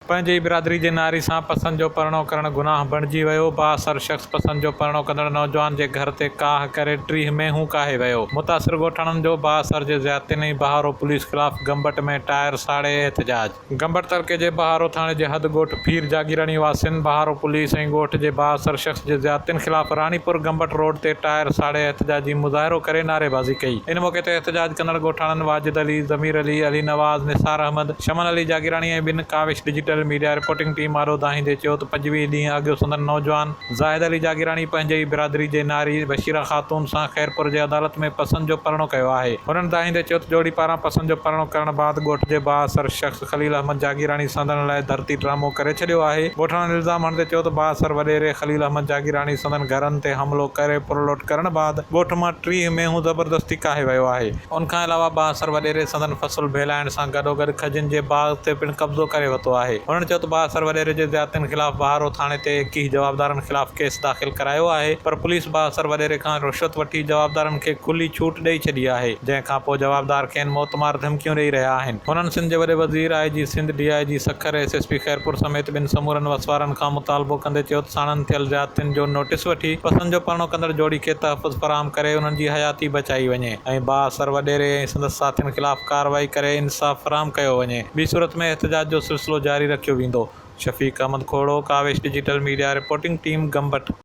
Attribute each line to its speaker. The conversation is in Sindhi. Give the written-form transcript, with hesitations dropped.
Speaker 1: پنهنجي ئي برادري جي ناري سان پسند جو پرڻو ڪرڻ گناهه بڻجي ويو، بااثر شخص پسند جو پرڻو ڪندڙ نوجوان جي گهر تي ڪاهه ڪري 30 مينهون ڪاهي ويو، متاثر ڳوٺاڻن جو بااثر جي زيادتين ۽ بهارو پوليس خلاف گمبٽ ۾ ٽائر ساڙي احتجاج. گمبٽ تعلقي جي بهارو ٿاڻي جي حد ڳوٺ ڦير جاگيراڻي واسين بهارو پوليس ۽ ڳوٺ جي بااثر شخص جي زيادتين خلاف راڻيپور گمبٽ روڊ تي ٽائر ساڙي احتجاجي مظاهرو ڪري نعريبازي ڪئي. ان موقعي تي احتجاج ڪندڙ ڳوٺاڻن واجد علي، ضمير علي، علي نواز، نثار احمد، شمن علي جاگيراڻي ۽ ٻين Kawish digital media reporting team آڏو دانهيندي چيو ته 25 ڏينهن اڳ سندن نوجوان زاهد علي جاگيراڻي پنهنجي ئي برادري جي ناري بشيره خاتون سان خيرپور جي عدالت ۾ پسند جو پرڻو ڪيو آهي. هنن دانهيندي چيو ته جوڙي پاران پسند جو پرڻو ڪرڻ بعد ڳوٺ جي بااثر شخص خليل احمد جاگيراڻي سندن لاء ڌرتي ڊرامو ڪري ڇڏيو آهي. ڳوٺاڻن الزام هڻندي چيو ته بااثر وڏيري خليل احمد جاگيراڻي سندن گهرن تي حملو ڪري ڦرلوٽ ڪرڻ بعد ڳوٺ مان 30 مينهون زبردستي ڪاهي ويو آهي. ان کان علاوه بااثر وڏيري سندن فصل ڀيلائڻ سان گڏوگڏ کجين جي باغ تي پڻ قبضو ڪري ورتو آهي. هنن چيو ته بااثر وڏيري جي زيادتين خلاف بهارو ٿاڻي تي 21 جوابدارن خلاف ڪيس داخل ڪرايو آهي پر پوليس بااثر وڏيري کان رشوت وٺي جوابدارن کي کلي ڇوٽ ڏئي ڇڏي آهي جنهن کانپوء جوابدار کين موتمار ڌمڪيون ڏئي رهيا آهن. هنن سنڌ جي وڏي وزير، I G Sindh, D I G Sukkur, S S P Khairpur سميت ٻين سمورن وسوارن کان مطالبو ڪندي چيو ته ساڻن ٿيل زيادتين جو نوٽيس وٺي پسند جو پرڻو ڪندڙ جوڙي کي تحفظ فراهم ڪري انهن جي حياتي بچائي وڃي ۽ بااثر وڏيري ۽ سندس ساٿين خلاف ڪارروائي ڪري انصاف فراهم ڪيو وڃي ٻي صورت ۾ احتجاج جو سلسلو جاري رکيو ويندو. Shafiq Ahmed Khuhro, Kawish digital media reporting team, Gambat.